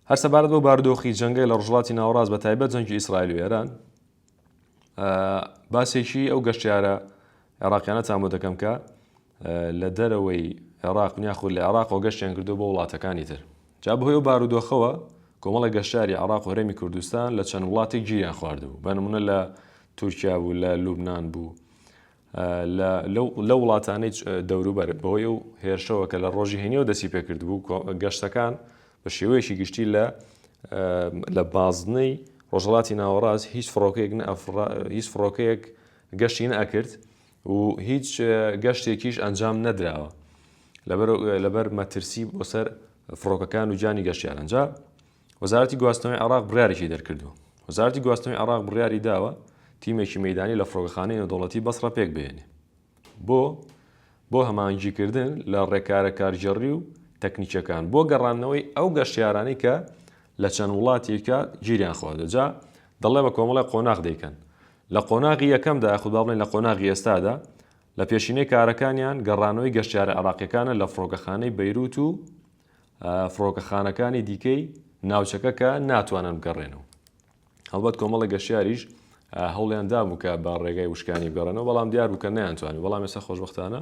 هەر سەبارەت بەو بارودۆخی جەنگەی لە ڕۆژهەڵاتی ناوەڕاست بە تایبەت جەنگی ئیسرائیل و ئێران باسێکی ئەو گەشتیارە عێراقیانەتان بۆ دەکەم کە لە دەرەوەی عێراق یاخود لە عێراقەوە گەشتیان کردو بۆ وڵاتەکانی تر جا بەهۆی ئەو بارودۆخەوە کۆمەڵە گەشتاری عێراق و هەرێمی کوردستان لە چەند وڵاتێک گیریان خواردبوو بە نمونە لە تورکیا بوو لە لوبناان بوو لە وڵاتانەی دەوروبەر بەهۆی ئەو هێرشەوە کە لە ڕۆژی هەینیەوە دەستی پێکردبوو گەشتەکان بە شێوەیەکی گشتی لە لە بازنەی ڕۆژهڵاتی ناوەڕاست هیچ فڕۆکەیەک هیچ فڕۆکەیەک گەشتی نەئەکرد و هیچ گەشتێکیش ئەنجام نەدراوە لەبەر لەبەر مەترسی بۆ سەر فڕۆکەکان و گیانی گەشتیاران جا وەزارەتی گواستنەوەی عێراق بڕیارێکی دەرکردووە. وەزارەتی گواستنەوەی عێراق بڕیاری داوە تیمێکی مەیدانی لە فڕۆکەخانەی نێودەوڵەتی بەسڕە پێکبهێنێ بۆ بۆ هەماهەنگیکردن لە ڕێکارە کارگێڕی و تەکنیکیەکان بۆ گەڕاندنەوەی ئەو گەشتیارانەی کە لە چەند وڵاتێکە گیریان خواردوە جا دەڵێ بە کۆمەڵێک قۆناغ دەیکەن لە قۆناغی یەکەمدا یاخود با بڵێین لە قۆناغی ئێستادا لە پێشینەی کارەکانیان گەڕانەوەی گەشتیارە عێراقیەکانە لە فڕۆکەخانەی بەیروت و فڕۆکەخانەکانی دیکەی ناوچەکە کە ناتوانن بگەڕێنەوە. هەڵبەت کۆمەڵە گەشتیاریش هەوڵیان دابوو کە بە ڕێگای وشکانی بگەڕێنەوە بەڵام دیار بوو کە نەیانتوانی بەڵام ئێستا خۆشبەختانە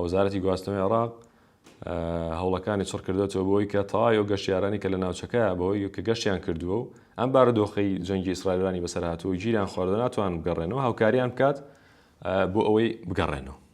وەزارەتی گواستنەوەی عێراق هەوڵەکانی چڕ کردوێتەوە بۆی کە تەواوی ئەو گەشتیارانی کە لە ناوچەکە بەوەی کە گەشتیان کردووە و ئەم بارودۆخەی جەنگی ئیسرائیلانی بەسەر هاتووە گیریان خواردە ناتوان بگەڕێنەوە هاوکاریان بکات بۆ ئەوەی بگەڕێنەوە.